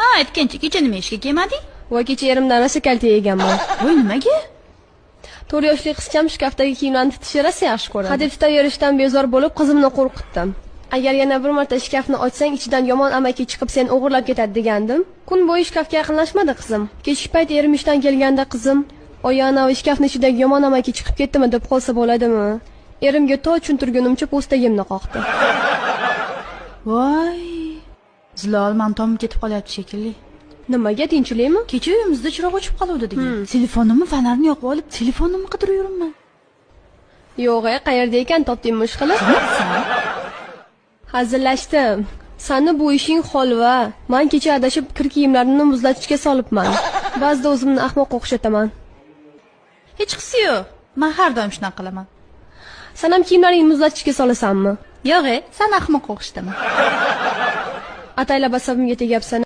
Ha, aytgancha, kecha nima ishga kelmading? Voy, kecha erimdan rosa kaltak yeganman. Voy, nimaga? 4 yoshli qizcham shkafdagi kiyimlarni titishni rosa yaxshi ko'radi. Hadeb tutaverishdan bezor bo'lib qizimni qo'rqitdim. Agar yana bir marta shkafni ochsang, ichidan yomon amaki chiqib seni o'g'irlab ketadi degandim. Kun bo'yi shkafga yaqinlashmadi qizim. Kechki payt erim ishdan kelganda qizim, "Oyi, anavi shkafni ichidagi yomon amaki chiqib ketdimi?" deb qolsa bo'ladimi? Erimga to tushuntirgunimcha po'stagimni qoqdi. Voy, Zilol, man tomim ketib qolyapti shekilli. Nimaga, tinchlikmi? Kecha uyimizda chiroq o'chib qoluvdi degan. Telefonimni fonarni yoqib olib, telefonimni qidirib yuribman. Yo'q, qayerda ekan, topdingmi ishqilib? Hazillashdim. Sani bu ishing holva. Men kecha adashib kir kiyimlarimni muzlatgichga solibman. Ba'zida o'zimni ahmoqqa o'xshataman. Hech qisi yo'q. Men har doim shunaqa qilaman. San ham kiyimlaringni muzlatgichga solasanmi? Yo'q, san ahmoqqa o'xshataman. Ataylab asabimga tegyapsan.